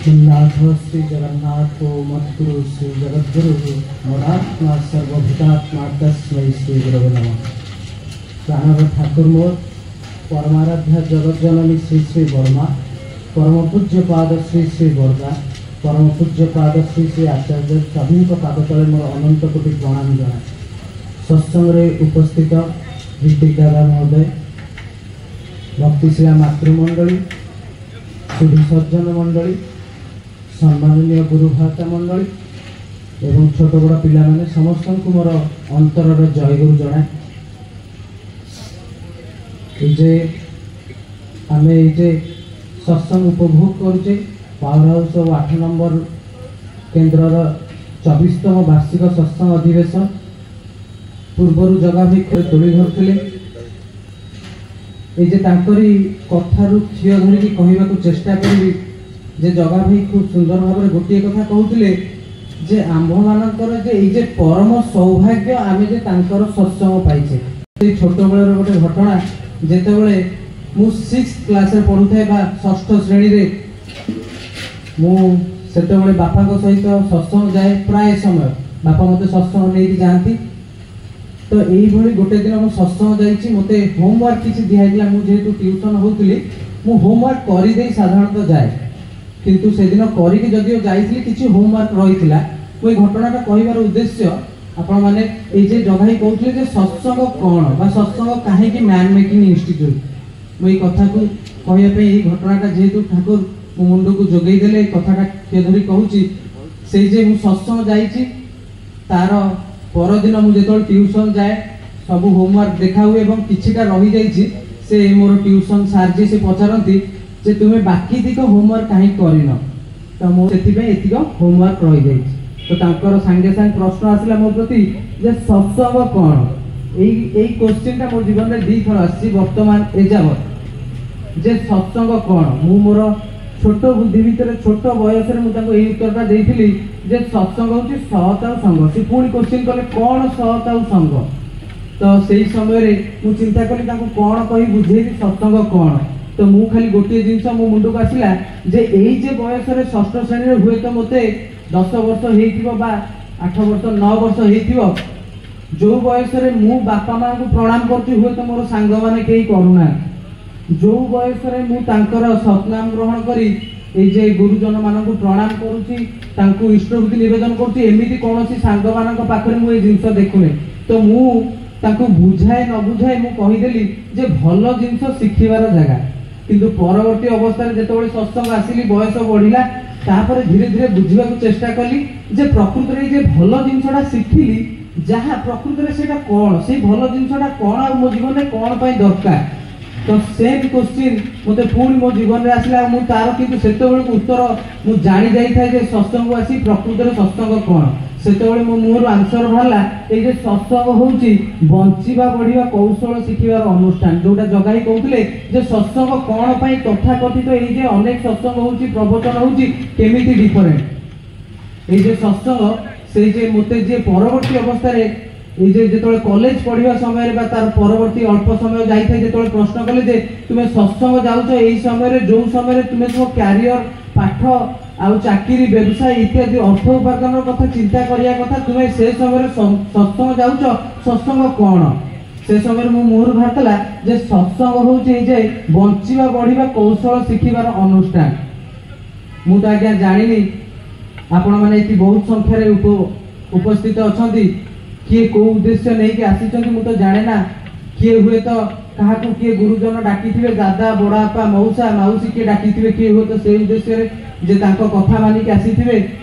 ଜଗନ୍ନାଥ ଶ୍ରୀ ଜଗନ୍ନାଥ ମଦ୍ଗୁରୁ ଶ୍ରୀ ଜଗଦ୍ଗୁରୁ ମରାତ୍ମା ସର୍ବଭୂତାତ୍ମା ତସ୍ମୈ ଶ୍ରୀ ଗୁରବେ ନମଃ। ପ୍ରାଣର ଠାକୁର ମୋର ପରମାରାଧ୍ୟା ଜଗজ্জନନୀ ଶ୍ରୀ ଶ୍ରୀ ବର୍ମା, ପରମ ପୂଜ୍ୟ ପାଦ ଶ୍ରୀ ଶ୍ରୀ ବର୍ଗା, ପରମ ପୂଜ୍ୟ ପାଦ ଶ୍ରୀ ଶ୍ରୀ ଆଚାର୍ଯ୍ୟ ସଭିଙ୍କ ପାଦ ତଳେ ମୋର ଅନନ୍ତ କୋଟି ପ୍ରଣାମ ଜଣାଏ। ସତ୍ସଙ୍ଗରେ ଉପସ୍ଥିତ ঋତିକ ଦାଦା ମହୋଦୟ, ଭକ୍ତିଶିଳା ମାତୃମଣ୍ଡଳୀ, ସୁଧୀ ସଜ୍ଜନ ମଣ୍ଡଳୀ, ସମ୍ମାନନୀୟ ଗୁରୁ ଭ୍ରାତା ମଣ୍ଡଳୀ ଏବଂ ଛୋଟ ବଡ଼ ପିଲାମାନେ, ସମସ୍ତଙ୍କୁ ମୋର ଅନ୍ତରର ଜୟଗୁରୁ ଜଣାଏ। ଏଇ ଯେ ଆମେ ଏଇ ଯେ ସତ୍ସଙ୍ଗ ଉପଭୋଗ କରୁଛେ, ପାୱାର ହାଉସ୍ ଓ 8 ନମ୍ବର କେନ୍ଦ୍ରର 24ତମ ବାର୍ଷିକ ସତ୍ସଙ୍ଗ ଅଧିବେଶନ ପୂର୍ବରୁ ଜଗା ଭାଇ ତୋଳି ଧରୁଥିଲେ। ଏଇ ଯେ ତାଙ୍କରି କଥାରୁ ଖିଅ ଧରିକି କହିବାକୁ ଚେଷ୍ଟା କରିବି ଯେ ଜଗା ଭାଇ ଖୁବ୍ ସୁନ୍ଦର ଭାବରେ ଗୋଟିଏ କଥା କହୁଥିଲେ ଯେ ଆମ୍ଭମାନଙ୍କର ଯେ ଏଇ ଯେ ପରମ ସୌଭାଗ୍ୟ ଆମେ ଯେ ତାଙ୍କର ସତ୍ସଙ୍ଗ ପାଇଛେ। ସେଇ ଛୋଟବେଳର ଗୋଟେ ଘଟଣା, ଯେତେବେଳେ ମୁଁ 6th କ୍ଲାସରେ ପଢ଼ୁଥାଏ ବା 6ଠ ଶ୍ରେଣୀରେ, ମୁଁ ସେତେବେଳେ ବାପାଙ୍କ ସହିତ ସତ୍ସଙ୍ଗ ଯାଏ ପ୍ରାୟ ସମୟ, ବାପା ମୋତେ ସତ୍ସଙ୍ଗ ନେଇକି ଯାଆନ୍ତି। ତ ଏଇଭଳି ଗୋଟେ ଦିନ ମୁଁ ସତ୍ସଙ୍ଗ ଯାଇଛି, ମୋତେ ହୋମୱାର୍କ କିଛି ଦିଆହେଇଥିଲା। ମୁଁ ଯେହେତୁ ଟ୍ୟୁସନ୍ ହେଉଥିଲି, ମୁଁ ହୋମୱାର୍କ କରିଦେଇ ସାଧାରଣତଃ ଯାଏ, କିନ୍ତୁ ସେଦିନ କରିକି ଯଦିଓ ଯାଇଥିଲି କିଛି ହୋମୱାର୍କ ରହିଥିଲା। ମୁଁ ଏଇ ଘଟଣାଟା କହିବାର ଉଦ୍ଦେଶ୍ୟ ଆପଣମାନେ ଏଇ ଯେ ଜଗାଇ କହୁଥିଲେ ଯେ ସତ୍ସଙ୍ଗ କ'ଣ ବା ସତ୍ସଙ୍ଗ କାହିଁକି ମ୍ୟାନ୍ ମେକିଂ ଇନଷ୍ଟିଚ୍ୟୁଟ୍, ମୁଁ ଏଇ କଥାକୁ କହିବା ପାଇଁ ଏଇ ଘଟଣାଟା ଯେହେତୁ ଠାକୁର ମୋ ମୁଣ୍ଡକୁ ଯୋଗେଇ ଦେଲେ, ଏଇ କଥାଟା ଖିଅ ଧରି କହୁଛି। ସେଇ ଯେ ମୁଁ ସତ୍ସଙ୍ଗ ଯାଇଛି, ତାର ପରଦିନ ମୁଁ ଯେତେବେଳେ ଟ୍ୟୁସନ୍ ଯାଏ ସବୁ ହୋମୱାର୍କ ଦେଖା ହୁଏ ଏବଂ କିଛିଟା ରହିଯାଇଛି। ସେ ମୋର ଟ୍ୟୁସନ୍ ସାର୍ ଯିଏ, ସେ ପଚାରନ୍ତି ଯେ ତୁମେ ବାକି ତିକ ହୋମୱାର୍କ କାହିଁକି କରିନ? ତ ମୁଁ ସେଥିପାଇଁ ଏତିକ ହୋମୱାର୍କ ରହିଯାଇଛି। ତ ତାଙ୍କର ସାଙ୍ଗେ ସାଙ୍ଗେ ପ୍ରଶ୍ନ ଆସିଲା ମୋ ପ୍ରତି ଯେ ସତ୍ସଙ୍ଗ କ'ଣ? ଏଇ କୋଶ୍ଚିନ୍ଟା ମୋ ଜୀବନରେ 2ଥର ଆସିଛି ବର୍ତ୍ତମାନ ଏଯାବତ୍, ଯେ ସତ୍ସଙ୍ଗ କ'ଣ? ମୁଁ ମୋର ଛୋଟ ବୁଦ୍ଧି ଭିତରେ ଛୋଟ ବୟସରେ ମୁଁ ତାଙ୍କୁ ଏଇ ଉତ୍ତରଟା ଦେଇଥିଲି ଯେ ସତ୍ସଙ୍ଗ ହେଉଛି ସତ୍ ଆଉ ସଙ୍ଗ। ସେ ପୁଣି କୋଶ୍ଚିନ୍ କଲେ କ'ଣ ସତ୍ ଆଉ ସଙ୍ଗ? ତ ସେଇ ସମୟରେ ମୁଁ ଚିନ୍ତା କଲି ତାଙ୍କୁ କ'ଣ କହି ବୁଝେଇବି ସତ୍ସଙ୍ଗ କ'ଣ। ତ ମୁଁ ଖାଲି ଗୋଟିଏ ଜିନିଷ ମୋ ମୁଣ୍ଡକୁ ଆସିଲା ଯେ ଏଇ ଯେ ବୟସରେ 6ଠ ଶ୍ରେଣୀରେ ହୁଏତ ମୋତେ 10 ବର୍ଷ ହେଇଥିବ ବା 8 ବର୍ଷ 9 ବର୍ଷ ହେଇଥିବ, ଯୋଉ ବୟସରେ ମୁଁ ବାପା ମାଆଙ୍କୁ ପ୍ରଣାମ କରୁଛି ହୁଏତ ମୋର ସାଙ୍ଗମାନେ କେହି କରୁନାହାନ୍ତି, ଯୋଉ ବୟସରେ ମୁଁ ତାଙ୍କର ସତନାମ ଗ୍ରହଣ କରି ଏଇ ଯେ ଗୁରୁଜନମାନଙ୍କୁ ପ୍ରଣାମ କରୁଛି, ତାଙ୍କୁ ଇଷ୍ଟବୃତ୍ତି ନିବେଦନ କରୁଛି, ଏମିତି କୌଣସି ସାଙ୍ଗମାନଙ୍କ ପାଖରେ ମୁଁ ଏଇ ଜିନିଷ ଦେଖୁନି। ତ ମୁଁ ତାଙ୍କୁ ବୁଝାଏ ନ ବୁଝାଏ ମୁଁ କହିଦେଲି ଯେ ଭଲ ଜିନିଷ ଶିଖିବାର ଜାଗା। କିନ୍ତୁ ପରବର୍ତ୍ତୀ ଅବସ୍ଥାରେ ଯେତେବେଳେ ସତ୍ସଙ୍ଗ ଆସିଲି, ବୟସ ବଢ଼ିଲା, ତାପରେ ଧୀରେ ଧୀରେ ବୁଝିବାକୁ ଚେଷ୍ଟା କଲି ଯେ ପ୍ରକୃତରେ ଏଇ ଯେ ଭଲ ଜିନିଷଟା ଶିଖିଲି, ଯାହା ପ୍ରକୃତରେ ସେଇଟା କ'ଣ, ସେଇ ଭଲ ଜିନିଷଟା କ'ଣ ଆଉ ମୋ ଜୀବନରେ କ'ଣ ପାଇଁ ଦରକାର। ତ ସେମ୍ କୋଶ୍ଚିନ୍ ମୋତେ ପୁଣି ମୋ ଜୀବନରେ ଆସିଲା। ଆଉ ମୁଁ ତାର କିନ୍ତୁ ସେତେବେଳକୁ ଉତ୍ତର ମୁଁ ଜାଣି ଯାଇଥାଏ ଯେ ସତ୍ସଙ୍ଗକୁ ଆସି ପ୍ରକୃତରେ ସତ୍ସଙ୍ଗ କ'ଣ। ସେତେବେଳେ ମୋ ମୁହଁରୁ ଆନ୍ସର ବାହାରିଲା ଏଇ ଯେ ସତ୍ସଙ୍ଗ ହେଉଛି ବଞ୍ଚିବା ବଢ଼ିବା କୌଶଳ ଶିଖିବାର ଅନୁଷ୍ଠାନ। ଯୋଉଟା ଜଗାଇ କହୁଥିଲେ ଯେ ସତ୍ସଙ୍ଗ କ'ଣ ପାଇଁ ତଥାକଥିତ ଏଇ ଯେ ଅନେକ ସତ୍ସଙ୍ଗ ହେଉଛି, ପ୍ରବଚନ ହେଉଛି, କେମିତି ଡିଫରେଣ୍ଟ ଏଇ ଯେ ସତ୍ସଙ୍ଗ। ସେଇ ଯେ ମୋତେ ଯିଏ ପରବର୍ତ୍ତୀ ଅବସ୍ଥାରେ ଏଇ ଯେ ଯେତେବେଳେ କଲେଜ ପଢ଼ିବା ସମୟରେ ବା ତାର ପରବର୍ତ୍ତୀ ଅଳ୍ପ ସମୟ ଯାଇଥାଏ, ଯେତେବେଳେ ପ୍ରଶ୍ନ କଲେ ଯେ ତୁମେ ସତ୍ସଙ୍ଗ ଯାଉଛ ଏଇ ସମୟରେ, ଯୋଉ ସମୟରେ ତୁମେ ତୁମ କ୍ୟାରିୟର, ପାଠ ଆଉ ଚାକିରି, ବ୍ୟବସାୟ ଇତ୍ୟାଦି ଅର୍ଥ ଉପାର୍ଜନର କଥା ଚିନ୍ତା କରିବା କଥା, ତୁମେ ସେ ସମୟରେ ସତ୍ସଙ୍ଗ ଯାଉଛ, ସତ୍ସଙ୍ଗ କ'ଣ? ସେ ସମୟରେ ମୋ ମୁହଁରୁ ବାହାରିଥିଲା ଯେ ସତ୍ସଙ୍ଗ ହେଉଛି ଏଇ ଯେ ବଞ୍ଚିବା ବଢ଼ିବା କୌଶଳ ଶିଖିବାର ଅନୁଷ୍ଠାନ। ମୁଁ ତ ଆଜ୍ଞା ଜାଣିନି ଆପଣମାନେ ଏଠି ବହୁତ ସଂଖ୍ୟାରେ ଉପସ୍ଥିତ ଅଛନ୍ତି, କିଏ କୋଉ ଉଦ୍ଦେଶ୍ୟ ନେଇକି ଆସିଛନ୍ତି ମୁଁ ତ ଜାଣେ ନା। କିଏ ହୁଏତ କାହାକୁ କିଏ ଗୁରୁଜନ ଡାକିଥିବେ, ଦାଦା, ବଡ଼ବାପା, ମଉସା, ମାଉସୀ କିଏ ଡାକିଥିବେ, କିଏ ହୁଏତ ସେଇ ଉଦ୍ଦେଶ୍ୟରେ ଯେ ତାଙ୍କ କଥା ମାନିକି ଆସିଥିବେ,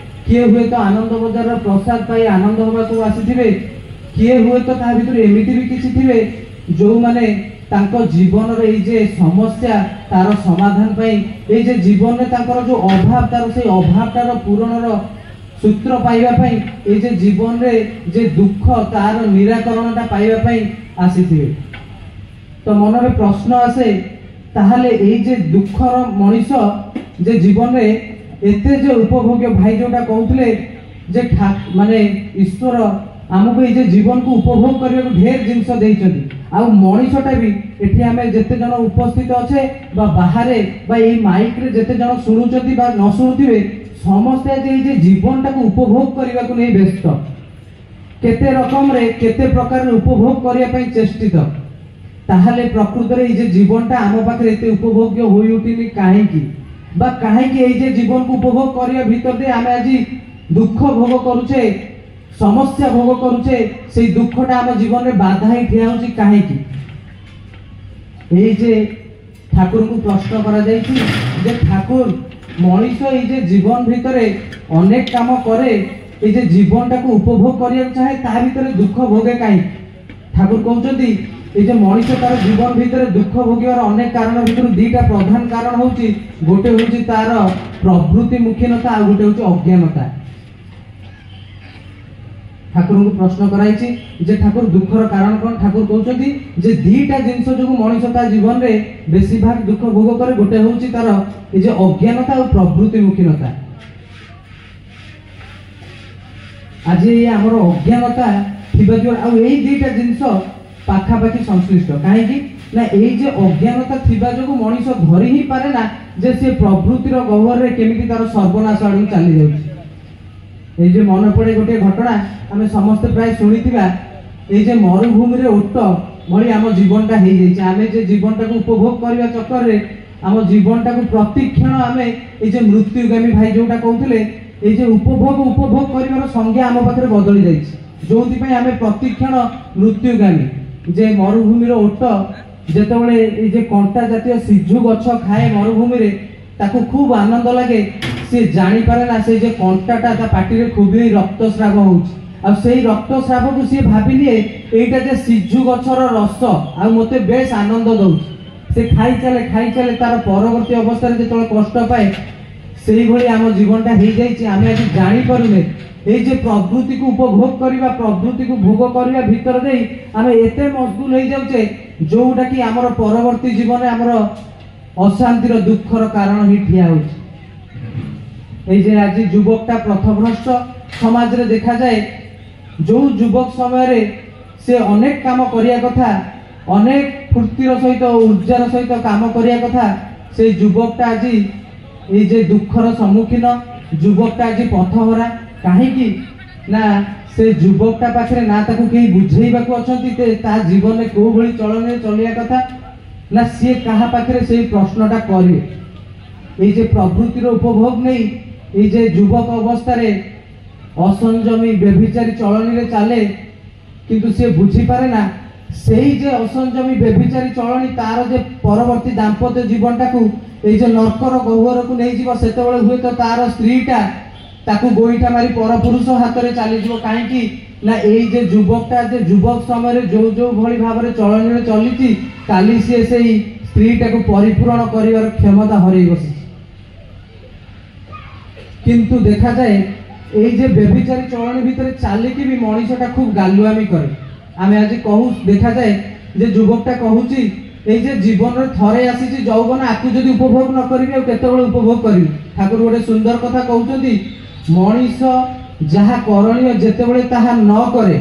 କିଏ ହୁଏତ ଆନନ୍ଦ ବଜାରର ପ୍ରସାଦ ପାଇ ଆନନ୍ଦ ହେବାକୁ ଆସିଥିବେ, କିଏ ହୁଏତ ତା ଭିତରୁ ଏମିତି ବି କିଛି ଥିବେ ଯୋଉମାନେ ତାଙ୍କ ଜୀବନର ଏଇ ଯେ ସମସ୍ୟା ତାର ସମାଧାନ ପାଇଁ, ଏଇ ଯେ ଜୀବନରେ ତାଙ୍କର ଯୋଉ ଅଭାବ ତାର ସେଇ ଅଭାବଟାର ପୂରଣର ସୂତ୍ର ପାଇବା ପାଇଁ, ଏଇ ଯେ ଜୀବନରେ ଯେ ଦୁଃଖ ତାର ନିରାକରଣଟା ପାଇବା ପାଇଁ ଆସିଥିବେ। ତ ମନରେ ପ୍ରଶ୍ନ ଆସେ, ତାହେଲେ ଏଇ ଯେ ଦୁଃଖର ମଣିଷ ଯେ ଜୀବନରେ ଏତେ ଯେ ଉପଭୋଗ୍ୟ, ଭାଇ ଯୋଉଟା କହୁଥିଲେ ଯେ ମାନେ ଈଶ୍ୱର ଆମକୁ ଏଇ ଯେ ଜୀବନକୁ ଉପଭୋଗ କରିବାକୁ ଢେର ଜିନିଷ ଦେଇଛନ୍ତି, ଆଉ ମଣିଷଟା ବି ଏଠି ଆମେ ଯେତେ ଜଣ ଉପସ୍ଥିତ ଅଛେ ବା ବାହାରେ ବା ଏଇ ମାଇକରେ ଯେତେ ଜଣ ଶୁଣୁଛନ୍ତି ବା ନ ଶୁଣୁଥିବେ, ସମସ୍ତେ ଆଜି ଏଇ ଯେ ଜୀବନଟାକୁ ଉପଭୋଗ କରିବାକୁ ନେଇ ବ୍ୟସ୍ତ, କେତେ ରକମରେ କେତେ ପ୍ରକାରରେ ଉପଭୋଗ କରିବା ପାଇଁ ଚେଷ୍ଟିତ। ତାହେଲେ ପ୍ରକୃତରେ ଏଇ ଯେ ଜୀବନଟା ଆମ ପାଖରେ ଏତେ ଉପଭୋଗ୍ୟ ହୋଇ ଉଠିନି କାହିଁକି, ବା କାହିଁକି ଏଇ ଯେ ଜୀବନକୁ ଉପଭୋଗ କରିବା ଭିତର ଦେଇ ଆମେ ଆଜି ଦୁଃଖ ଭୋଗ କରୁଛେ, ସମସ୍ୟା ଭୋଗ କରୁଛେ, ସେଇ ଦୁଃଖଟା ଆମ ଜୀବନରେ ବାଧା ହେଇ ଠିଆ ହେଉଛି କାହିଁକି? ଏଇ ଯେ ଠାକୁରଙ୍କୁ ପ୍ରଶ୍ନ କରାଯାଇଛି ଯେ ଠାକୁର, ମଣିଷ ଏଇ ଯେ ଜୀବନ ଭିତରେ ଅନେକ କାମ କରେ, ଏଇ ଯେ ଜୀବନଟାକୁ ଉପଭୋଗ କରିବାକୁ ଚାହେଁ, ତା ଭିତରେ ଦୁଃଖ ଭୋଗେ କାହିଁକି? ଠାକୁର କହୁଛନ୍ତି ଏଇ ଯେ ମଣିଷ ତାର ଜୀବନ ଭିତରେ ଦୁଃଖ ଭୋଗିବାର ଅନେକ କାରଣ ଭିତରୁ ଦିଟା ପ୍ରଧାନ କାରଣ ହଉଛି, ଗୋଟେ ହଉଛି ତାର ପ୍ରବୃତ୍ତି ମୁଖୀନତା, ଆଉ ଗୋଟେ ହଉଛି ଅଜ୍ଞାନତା। ଠାକୁରଙ୍କୁ ପ୍ରଶ୍ନ କରାଯାଇଛି ଯେ ଠାକୁର ଦୁଃଖର କାରଣ କଣ? ଠାକୁର କହୁଛନ୍ତି ଯେ ଦିଟା ଜିନିଷ ଯୋଗୁଁ ମଣିଷ ତା ଜୀବନରେ ବେଶୀ ଭାଗ ଦୁଃଖ ଭୋଗ କରେ, ଗୋଟେ ହଉଛି ତାର ଏଇ ଯେ ଅଜ୍ଞାନତା ଆଉ ପ୍ରବୃତ୍ତି ମୁଖୀନତା। ଆଜି ଏଇ ଆମର ଅଜ୍ଞାନତା ଥିବା ଯୋଗୁଁ ଆଉ ଏଇ ଦିଟା ଜିନିଷ ପାଖାପାଖି ସଂଶ୍ଳିଷ୍ଟ। କାହିଁକି ନା ଏଇ ଯେ ଅଜ୍ଞାନତା ଥିବା ଯୋଗୁଁ ମଣିଷ ଧରି ହିଁ ପାରେ ନା ଯେ ସେ ପ୍ରବୃତ୍ତିର ଗହ୍ୱରରେ କେମିତି ତାର ସର୍ବନାଶ ଆଡ଼କୁ ଚାଲି ଯାଉଛି। ଏଇ ଯେ ମନେ ପଡ଼େ ଗୋଟିଏ ଘଟଣା, ଆମେ ସମସ୍ତେ ପ୍ରାୟ ଶୁଣିଥିବା, ଏଇ ଯେ ମରୁଭୂମିରେ ଓଟ ଭଳି ଆମ ଜୀବନଟା ହେଇଯାଇଛି। ଆମେ ଯେ ଜୀବନଟାକୁ ଉପଭୋଗ କରିବା ଚକ୍କରରେ ଆମ ଜୀବନଟାକୁ ପ୍ରତିକ୍ଷଣ ଆମେ ଏଇ ଯେ ମୃତ୍ୟୁଗାମୀ ଭାଇ ଯୋଉଟା କହୁଥିଲେ, ଏଇ ଯେ ଉପଭୋଗ ଉପଭୋଗ କରିବାର ସଂଜ୍ଞା ଆମ ପାଖରେ ବଦଳି ଯାଇଛି, ଯୋଉଥିପାଇଁ ଆମେ ପ୍ରତିକ୍ଷଣ ମୃତ୍ୟୁଗାମୀ। ଯେ ମରୁଭୂମିର ଓଟ ଯେତେବେଳେ ଏଇ ଯେ କଣ୍ଟା ଜାତୀୟ ସିଝୁ ଗଛ ଖାଏ ମରୁଭୂମିରେ, ତାକୁ ଖୁବ ଆନନ୍ଦ ଲାଗେ। ସେ ଜାଣିପାରେ ନା ସେଇ ଯେ କଣ୍ଟାଟା ତା ପାଟିରେ ଖୁବି ହୋଇ ରକ୍ତସ୍ରାବ ହଉଛି, ଆଉ ସେଇ ରକ୍ତସ୍ରାବକୁ ସିଏ ଭାବିନିଏ ଏଇଟା ଯେ ସିଝୁ ଗଛର ରସ, ଆଉ ମୋତେ ବେଶ ଆନନ୍ଦ ଦଉଛି। ସେ ଖାଇ ଚାଲେ ଖାଇ ଚାଲେ, ତାର ପରବର୍ତ୍ତୀ ଅବସ୍ଥାରେ ଯେତେବେଳେ କଷ୍ଟ ପାଏ, ସେଇଭଳି ଆମ ଜୀବନଟା ହେଇଯାଇଛି। ଆମେ ଆଜି ଜାଣିପାରୁନେ ଏଇ ଯେ ପ୍ରବୃତ୍ତିକୁ ଉପଭୋଗ କରିବା, ପ୍ରବୃତ୍ତିକୁ ଭୋଗ କରିବା ଭିତର ଦେଇ ଆମେ ଏତେ ମସଗୁଲ ହେଇଯାଉଛେ, ଯୋଉଟା କି ଆମର ପରବର୍ତ୍ତୀ ଜୀବନରେ ଆମର ଅଶାନ୍ତିର ଦୁଃଖର କାରଣ ହିଁ ଠିଆ ହଉଛି। ଏଇ ଯେ ଆଜି ଯୁବକଟା ପଥଭ୍ରଷ୍ଟ ସମାଜରେ ଦେଖାଯାଏ, ଯୋଉ ଯୁବକ ସମୟରେ ସେ ଅନେକ କାମ କରିବା କଥା, ଅନେକ ଫୁର୍ତ୍ତିର ସହିତ ଉର୍ଜାର ସହିତ କାମ କରିବା କଥା, ସେଇ ଯୁବକଟା ଆଜି ଏଇ ଯେ ଦୁଃଖର ସମ୍ମୁଖୀନ, ଯୁବକଟା ଆଜି ପଥହରା। କାହିଁକି ନା ସେ ଯୁବକଟା ପାଖରେ ନା ତାକୁ କେହି ବୁଝେଇବାକୁ ଅଛନ୍ତି ତା ଜୀବନରେ କୋଉ ଭଳି ଚଳନରେ ଚଳିବା କଥା, ନା ସିଏ କାହା ପାଖରେ ସେଇ ପ୍ରଶ୍ନଟା କରିବେ। ଏଇ ଯେ ପ୍ରବୃତ୍ତିର ଉପଭୋଗ ନେଇ ଏଇ ଯେ ଯୁବକ ଅବସ୍ଥାରେ ଅସଂଯମୀ ବ୍ୟଭିଚାରୀ ଚଳଣିରେ ଚାଲେ, କିନ୍ତୁ ସିଏ ବୁଝିପାରେ ନା ସେଇ ଯେ ଅସଂଯମୀ ବ୍ୟଭିଚାରୀ ଚଳଣି ତାର ଯେ ପରବର୍ତ୍ତୀ ଦାମ୍ପତ୍ୟ ଜୀବନଟାକୁ ଏଇ ଯେ ନର୍କର ଗହ୍ୱରକୁ ନେଇଯିବ। ସେତେବେଳେ ହୁଏତ ତାର ସ୍ତ୍ରୀଟା ତାକୁ ଗୋଇଠା ମାରି ପରପୁରୁଷ ହାତରେ ଚାଲିଯିବ। କାହିଁକି ନା ଏଇ ଯେ ଯୁବକଟା ଯେ ଯୁବକ ସମୟରେ ଯୋଉ ଯୋଉ ଭଳି ଭାବରେ ଚଳଣିରେ ଚଲିଛି, କାଲି ସିଏ ସେଇ ସ୍ତ୍ରୀଟାକୁ ପରିପୂରଣ କରିବାର କ୍ଷମତା ହରେଇ ବସିଛି। କିନ୍ତୁ ଦେଖାଯାଏ ଏଇ ଯେ ବ୍ୟଭିଚାରୀ ଚଳଣି ଭିତରେ ଚାଲିକି ବି ମଣିଷଟା ଖୁବ ଗାଲୁଆମି କରେ। ଆମେ ଆଜି କହୁ, ଦେଖାଯାଏ ଯେ ଯୁବକଟା କହୁଛି ଏଇ ଯେ ଜୀବନରେ ଥରେ ଆସିଛି ଯୌବନ, ଆକୁ ଯଦି ଉପଭୋଗ ନ କରିବି ଆଉ କେତେବେଳେ ଉପଭୋଗ କରିବି? ଠାକୁର ଗୋଟେ ସୁନ୍ଦର କଥା କହୁଛନ୍ତି, ମଣିଷ ଯାହା କରଣୀୟ ଯେତେବେଳେ ତାହା ନ କରେ,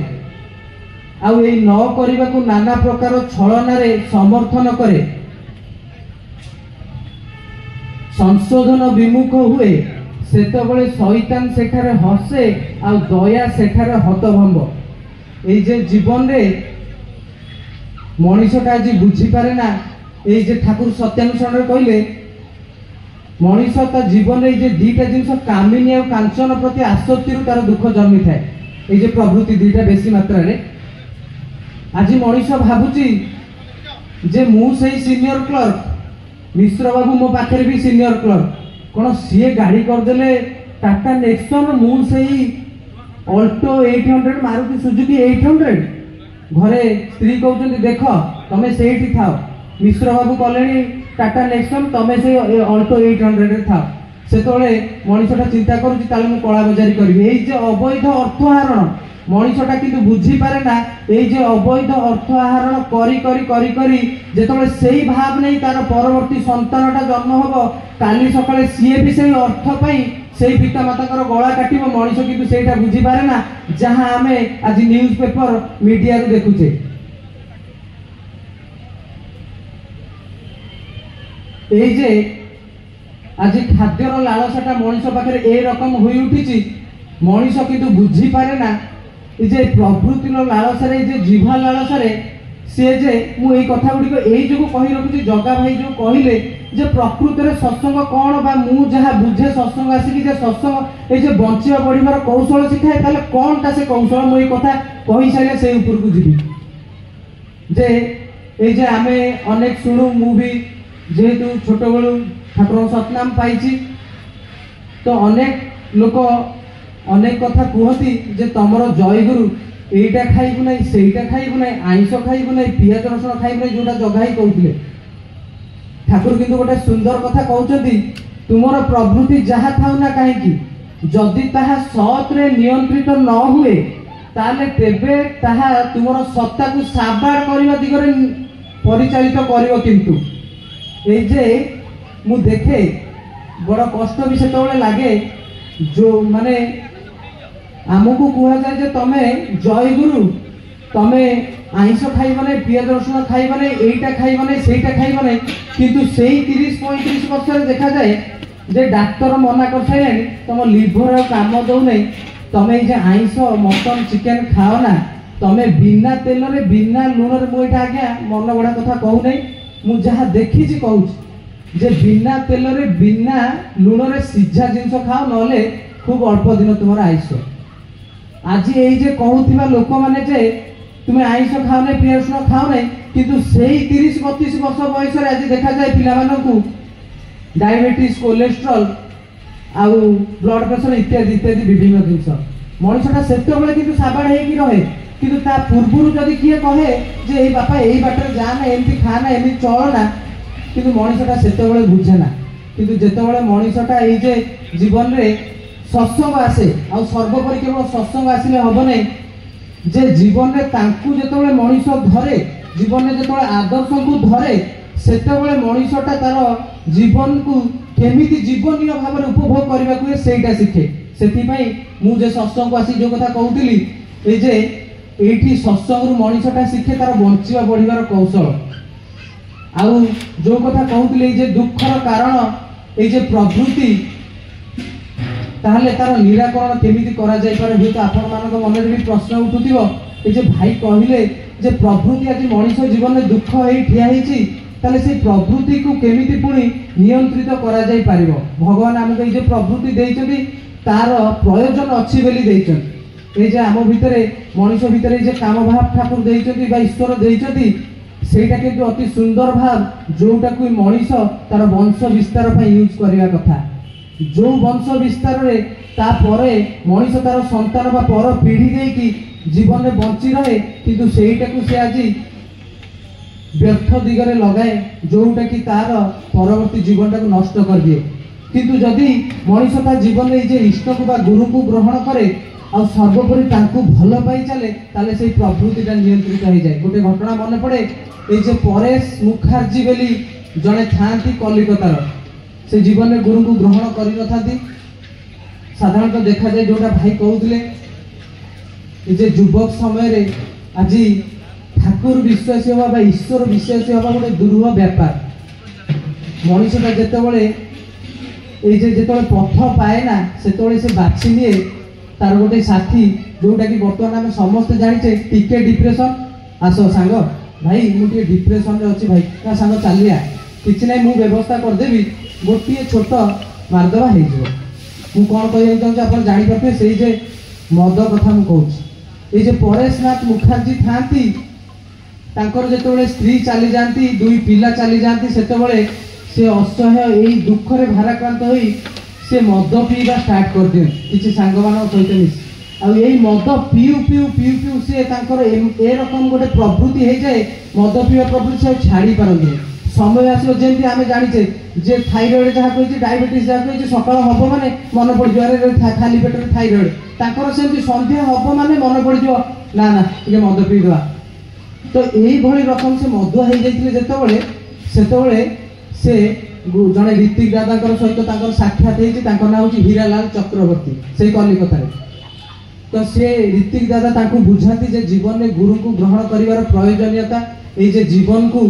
ଆଉ ଏଇ ନ କରିବାକୁ ନାନା ପ୍ରକାର ଛଳନାରେ ସମର୍ଥନ କରେ, ସଂଶୋଧନ ବିମୁଖ ହୁଏ, ସେତେବେଳେ ଶୈତାନ ସେଠାରେ ହସେ ଆଉ ଦୟା ସେଠାରେ ହତଭମ୍ବ। ଏଇ ଯେ ଜୀବନରେ ମଣିଷଟା ଆଜି ବୁଝିପାରେ ନା, ଏଇ ଯେ ଠାକୁର ସତ୍ୟାନୁସରଣରେ କହିଲେ ମଣିଷ ତା ଜୀବନରେ ଏଇ ଯେ ଦିଟା ଜିନିଷ କାମିନୀ ଆଉ କାଞ୍ଚନ ପ୍ରତି ଆସକ୍ତିରୁ ତାର ଦୁଃଖ ଜନ୍ମିଥାଏ। ଏଇ ଯେ ପ୍ରବୃତ୍ତି ଦିଟା ବେଶୀ ମାତ୍ରାରେ ଆଜି ମଣିଷ ଭାବୁଛି ଯେ ମୁଁ ସେଇ ସିନିୟର କ୍ଲର୍କ, ମିଶ୍ର ବାବୁ ମୋ ପାଖରେ ବି ସିନିୟର କ୍ଲର୍କ, କଣ ସିଏ ଗାଡ଼ି କରିଦେଲେ ଟାଟା ନେକ୍ସନ, ମୁଁ ସେଇ ଅଲ୍ଟୋ 800 ମାରୁତି ସୁଜୁକି 800। ଘରେ ସ୍ତ୍ରୀ କହୁଛନ୍ତି ଦେଖ ତମେ ସେଇଠି ଥାଅ, ମିଶ୍ର ବାବୁ କଲେଣି ଟାଟା ନେକ୍ସନ, ତମେ ସେଇ ଅଲ୍ଟୋ 800ରେ ଥାଅ। ସେତେବେଳେ ମଣିଷଟା ଚିନ୍ତା କରୁଛି ତାହେଲେ ମୁଁ କଳା ବଜାରୀ କରିବି। ଏଇ ଯେ ଅବୈଧ ଅର୍ଥ ଆହରଣ, ମଣିଷଟା କିନ୍ତୁ ବୁଝିପାରେ ନା ଏଇ ଯେ ଅବୈଧ ଅର୍ଥ ଆହରଣ କରି କରି କରି କରି ଯେତେବେଳେ ସେଇ ଭାବ ନେଇ ତାର ପରବର୍ତ୍ତୀ ସନ୍ତାନଟା ଜନ୍ମ ହବ, କାଲି ସକାଳେ ସିଏ ବି ସେଇ ଅର୍ଥ ପାଇଁ ସେଇ ପିତାମାତାଙ୍କର ଗଳା କାଟିବ। ମଣିଷ କିନ୍ତୁ ସେଇଟା ବୁଝିପାରେ ନା, ଯାହା ଆମେ ଆଜି ନ୍ୟୁଜ୍ ପେପର ମିଡିଆରୁ ଦେଖୁଛେ। ଏଇ ଯେ ଆଜି ଖାଦ୍ୟର ଲାଳସାଟା ମଣିଷ ପାଖରେ ଏ ରକମ ହୋଇ ଉଠିଛି, ମଣିଷ କିନ୍ତୁ ବୁଝିପାରେ ନା ଏ ଯେ ପ୍ରବୃତ୍ତିର ଲାଳସାରେ, ଏ ଯେ ଜିଭା ଲାଳସାରେ ସିଏ ଯେ, ମୁଁ ଏଇ କଥା ଗୁଡ଼ିକ ଏଇ ଯୋଗୁଁ କହି ରଖୁଛି, ଜଗା ଭାଇ ଯୋଉ କହିଲେ ଯେ ପ୍ରକୃତରେ ସତ୍ସଙ୍ଗ କ'ଣ, ବା ମୁଁ ଯାହା ବୁଝେ ସତ୍ସଙ୍ଗ ଆସିକି ଯେ ସତ୍ସଙ୍ଗ ଏଇ ଯେ ବଞ୍ଚିବା ବଢିବାର କୌଶଳ ଶିଖାଏ, ତାହେଲେ କ'ଣଟା ସେ କୌଶଳ? ମୁଁ ଏଇ କଥା କହିସାରିଲେ ସେଇ ଉପରକୁ ଯିବି। ଯେ ଏଇ ଯେ ଆମେ ଅନେକ ଶୁଣୁ, ମୁଁ ବି ଯେହେତୁ ଛୋଟବେଳୁ ଠାକୁରଙ୍କ ସତନାମ ପାଇଛି, ତ ଅନେକ ଲୋକ ଅନେକ କଥା କୁହନ୍ତି ଯେ ତମର ଜୟଗୁରୁ ଏଇଟା ଖାଇବୁ ନାହିଁ, ସେଇଟା ଖାଇବୁ ନାହିଁ, ଆଇଁଷ ଖାଇବୁ ନାହିଁ, ପିଆଜ ରସୁଣ ଖାଇବୁ ନାହିଁ, ଯୋଉଟା ଜଗା ଭାଇ କହୁଥିଲେ। ଠାକୁର କିନ୍ତୁ ଗୋଟେ ସୁନ୍ଦର କଥା କହୁଛନ୍ତି, ତୁମର ପ୍ରବୃତ୍ତି ଯାହା ଥାଉ ନା କାହିଁକି, ଯଦି ତାହା ସତରେ ନିୟନ୍ତ୍ରିତ ନ ହୁଏ, ତାହେଲେ ତେବେ ତାହା ତୁମର ସତ୍ତାକୁ ସାବାଡ଼ କରିବା ଦିଗରେ ପରିଚାଳିତ କରିବ। କିନ୍ତୁ ଏଇ ଯେ ମୁଁ ଦେଖେ, ବଡ଼ କଷ୍ଟ ବି ସେତେବେଳେ ଲାଗେ, ଯୋଉ ମାନେ ଆମକୁ କୁହାଯାଏ ଯେ ତମେ ଜୟଗୁରୁ, ତମେ ଆଇଁଷ ଖାଇବ ନାହିଁ, ପିଆଜ ରସୁଣ ଖାଇବ ନାହିଁ, ଏଇଟା ଖାଇବ ନାହିଁ, ସେଇଟା ଖାଇବ ନାହିଁ, କିନ୍ତୁ ସେଇ 30-35 ବର୍ଷରେ ଦେଖାଯାଏ ଯେ ଡାକ୍ତର ମନା କରିସାରିଲାଣି, ତମ ଲିଭର ଆଉ କାମ ଦଉନାହିଁ, ତମେ ଏଇ ଯେ ଆଇଁଷ ମଟନ ଚିକେନ ଖାଅ ନା, ତମେ ବିନା ତେଲରେ ବିନା ଲୁଣରେ, ମୁଁ ଏଇଟା ଆଜ୍ଞା ମନ ଗଢ଼ା କଥା କହୁନାହିଁ, ମୁଁ ଯାହା ଦେଖିଛି କହୁଛି, ଯେ ବିନା ତେଲରେ ବିନା ଲୁଣରେ ସିଝା ଜିନିଷ ଖାଅ, ନହେଲେ ଖୁବ ଅଳ୍ପ ଦିନ ତୁମର ଆୟୁଷ। ଆଜି ଏଇ ଯେ କହୁଥିବା ଲୋକମାନେ ଯେ ତୁମେ ଆଇଁଷ ଖାଅ ନାହିଁ, ପିଆଜ ରସୁଣ ଖାଅ ନାହିଁ, କିନ୍ତୁ ସେଇ 30-32 ବର୍ଷ ବୟସରେ ଆଜି ଦେଖାଯାଏ ପିଲାମାନଙ୍କୁ ଡାଇବେଟିସ୍, କୋଲେଷ୍ଟ୍ରଲ ଆଉ ବ୍ଲଡ ପ୍ରେସର ଇତ୍ୟାଦି ଇତ୍ୟାଦି ବିଭିନ୍ନ ଜିନିଷ। ମଣିଷଟା ସେତେବେଳେ କିନ୍ତୁ ସାବାଡ଼ ହେଇକି ରହେ, କିନ୍ତୁ ତା ପୂର୍ବରୁ ଯଦି କିଏ କହେ ଯେ ଏଇ ବାପା ଏଇ ବାଟରେ ଯା ନା, ଏମିତି ଖା ନା, ଏମିତି ଚଳ ନା, କିନ୍ତୁ ମଣିଷଟା ସେତେବେଳେ ବୁଝେ ନା। କିନ୍ତୁ ଯେତେବେଳେ ମଣିଷଟା ଏଇ ଯେ ଜୀବନରେ ସତ୍ସଙ୍ଗ ଆସେ, ଆଉ ସର୍ବୋପରି କେବଳ ସତ୍ସଙ୍ଗ ଆସିଲେ ହବ ନାହିଁ, ଯେ ଜୀବନରେ ତାଙ୍କୁ ଯେତେବେଳେ ମଣିଷ ଧରେ, ଜୀବନରେ ଯେତେବେଳେ ଆଦର୍ଶକୁ ଧରେ, ସେତେବେଳେ ମଣିଷଟା ତାର ଜୀବନକୁ କେମିତି ଜୀବନୀୟ ଭାବରେ ଉପଭୋଗ କରିବାକୁ ହୁଏ ସେଇଟା ଶିଖେ। ସେଥିପାଇଁ ମୁଁ ଯେ ସତ୍ସଙ୍ଗକୁ ଆସି ଯୋଉ କଥା କହୁଥିଲି, ଏଇ ଯେ ଏଇଠି ସତ୍ସଙ୍ଗରୁ ମଣିଷଟା ଶିଖେ ତାର ବଞ୍ଚିବା ବଢିବାର କୌଶଳ। ଆଉ ଯୋଉ କଥା କହୁଥିଲି ଏଇ ଯେ ଦୁଃଖର କାରଣ ଏଇ ଯେ ପ୍ରବୃତ୍ତି, ତାହେଲେ ତାର ନିରାକରଣ କେମିତି କରାଯାଇପାରେ, ହୁଏତ ଆପଣମାନଙ୍କ ମନରେ ବି ପ୍ରଶ୍ନ ଉଠୁଥିବ। ଏ ଯେ ଭାଇ କହିଲେ ଯେ ପ୍ରବୃତ୍ତି ଆଜି ମଣିଷ ଜୀବନରେ ଦୁଃଖ ହେଇ ଠିଆ ହେଇଛି, ତାହେଲେ ସେଇ ପ୍ରବୃତ୍ତିକୁ କେମିତି ପୁଣି ନିୟନ୍ତ୍ରିତ କରାଯାଇ ପାରିବ? ଭଗବାନ ଆମକୁ ଏଇ ଯେ ପ୍ରବୃତ୍ତି ଦେଇଛନ୍ତି ତାର ପ୍ରୟୋଜନ ଅଛି ବୋଲି ଦେଇଛନ୍ତି। ଏଇ ଯେ ଆମ ଭିତରେ ମଣିଷ ଭିତରେ ଏଇ ଯେ କାମଭାବ ଠାକୁର ଦେଇଛନ୍ତି ବା ଈଶ୍ୱର ଦେଇଛନ୍ତି, ସେଇଟା କିନ୍ତୁ ଅତି ସୁନ୍ଦର ଭାବ, ଯୋଉଟାକୁ ମଣିଷ ତାର ବଂଶ ବିସ୍ତାର ପାଇଁ ୟୁଜ୍ କରିବା କଥା। ଯୋଉ ବଂଶ ବିସ୍ତାରରେ ତାପରେ ମଣିଷ ତାର ସନ୍ତାନ ବା ପର ପିଢ଼ି ଦେଇକି ଜୀବନରେ ବଞ୍ଚି ରହେ, କିନ୍ତୁ ସେଇଟାକୁ ସେ ଆଜି ବ୍ୟର୍ଥ ଦିଗରେ ଲଗାଏ, ଯୋଉଟା କି ତାର ପରବର୍ତ୍ତୀ ଜୀବନଟାକୁ ନଷ୍ଟ କରିଦିଏ। କିନ୍ତୁ ଯଦି ମଣିଷ ତା ଜୀବନରେ ଏଇ ଯେ ଇଷ୍ଟକୁ ବା ଗୁରୁକୁ ଗ୍ରହଣ କରେ ଆଉ ସର୍ବୋପରି ତାଙ୍କୁ ଭଲ ପାଇ ଚାଲେ, ତାହେଲେ ସେଇ ପ୍ରବୃତ୍ତିଟା ନିୟନ୍ତ୍ରିତ ହେଇଯାଏ। ଗୋଟେ ଘଟଣା ମନେ ପଡ଼େ, ଏଇ ଯେ ପରେଶ ମୁଖାର୍ଜୀ ବୋଲି ଜଣେ ଥାଆନ୍ତି କଲିକତାର, ସେ ଜୀବନରେ ଗୁରୁଙ୍କୁ ଗ୍ରହଣ କରିନଥାନ୍ତି। ସାଧାରଣତଃ ଦେଖାଯାଏ ଯୋଉଟା ଭାଇ କହୁଥିଲେ, ଏ ଯେ ଯୁବକ ସମୟରେ ଆଜି ଠାକୁର ବିଶ୍ୱାସୀ ହେବା ବା ଈଶ୍ୱର ବିଶ୍ୱାସୀ ହେବା ଗୋଟେ ଦୁରୂହ ବ୍ୟାପାର। ମଣିଷଟା ଯେତେବେଳେ ଏଇ ଯେ ଯେତେବେଳେ ପଥ ପାଏ ନା, ସେତେବେଳେ ସେ ବାଛି ନିଏ ତାର ଗୋଟେ ସାଥୀ, ଯୋଉଟାକି ବର୍ତ୍ତମାନ ଆମେ ସମସ୍ତେ ଜାଣିଛେ, ଟିକେ ଡିପ୍ରେସନ, ଆସ ସାଙ୍ଗ ଭାଇ ମୁଁ ଟିକେ ଡିପ୍ରେସନରେ ଅଛି ଭାଇ, ନା ସାଙ୍ଗ ଚାଲିଆ, କିଛି ନାହିଁ ମୁଁ ବ୍ୟବସ୍ଥା କରିଦେବି, ଗୋଟିଏ ଛୋଟ ମାରିଦେବା ହେଇଯିବ। ମୁଁ କ'ଣ କହିବାକୁ ଚାହୁଁଛି ଆପଣ ଜାଣିପାରୁଥିବେ, ସେଇ ଯେ ମଦ କଥା ମୁଁ କହୁଛି। ଏଇ ଯେ ପରେଶନାଥ ମୁଖାର୍ଜୀ ଥାଆନ୍ତି, ତାଙ୍କର ଯେତେବେଳେ ସ୍ତ୍ରୀ ଚାଲିଯାଆନ୍ତି, 2 ପିଲା ଚାଲିଯାଆନ୍ତି, ସେତେବେଳେ ସେ ଅସହ୍ୟ ଏଇ ଦୁଃଖରେ ଭାରାକ୍ରାନ୍ତ ହୋଇ ସେ ମଦ ପିଇବା ଷ୍ଟାର୍ଟ କରିଦିଅନ୍ତି କିଛି ସାଙ୍ଗମାନଙ୍କ ସହିତ ମିଶି। ଆଉ ଏଇ ମଦ ପିଉ ପିଉ ପିଉ ପିଉ ସିଏ ତାଙ୍କର ଏ ରକମ ଗୋଟେ ପ୍ରବୃତ୍ତି ହେଇଯାଏ, ମଦ ପିଇବା ପ୍ରବୃତ୍ତି ସେ ଆଉ ଛାଡ଼ି ପାରନ୍ତିନି। ସମୟ ଆସିବ, ଯେମିତି ଆମେ ଜାଣିଛେ ଯେ ଥାଇରଏଡ଼ ଯାହା କହିଛି, ଡାଇବେଟିସ୍ ଯାହା କହିଛି, ସକାଳ ହବ ମାନେ ମନେ ପଡ଼ିଯିବ ଆରେ ଖାଲି ପେଟରେ ଥାଇରଏଡ଼। ତାଙ୍କର ସେମିତି ସନ୍ଧ୍ୟା ହବ ମାନେ ମନେ ପଡ଼ିଯିବ ନା ନା ଟିକେ ମଦ ପିଇଦେବା। ତ ଏଇଭଳି ରକମ ସେ ମଦୁଆ ହେଇଯାଇଥିଲେ ଯେତେବେଳେ, ସେତେବେଳେ ସେ ଜଣେ ঋତ୍ୱିକ ଦାଦାଙ୍କର ସହିତ ତାଙ୍କର ସାକ୍ଷାତ ହେଇଛି। ତାଙ୍କ ନାଁ ହେଉଛି ହୀରାଲାଲ ଚକ୍ରବର୍ତ୍ତୀ, ସେଇ କଲିକତାରେ। ତ ସେ ঋତ୍ୱିକ ଦାଦା ତାଙ୍କୁ ବୁଝାନ୍ତି ଯେ ଜୀବନରେ ଗୁରୁଙ୍କୁ ଗ୍ରହଣ କରିବାର ପ୍ରୟୋଜନୀୟତା, ଏଇ ଯେ ଜୀବନକୁ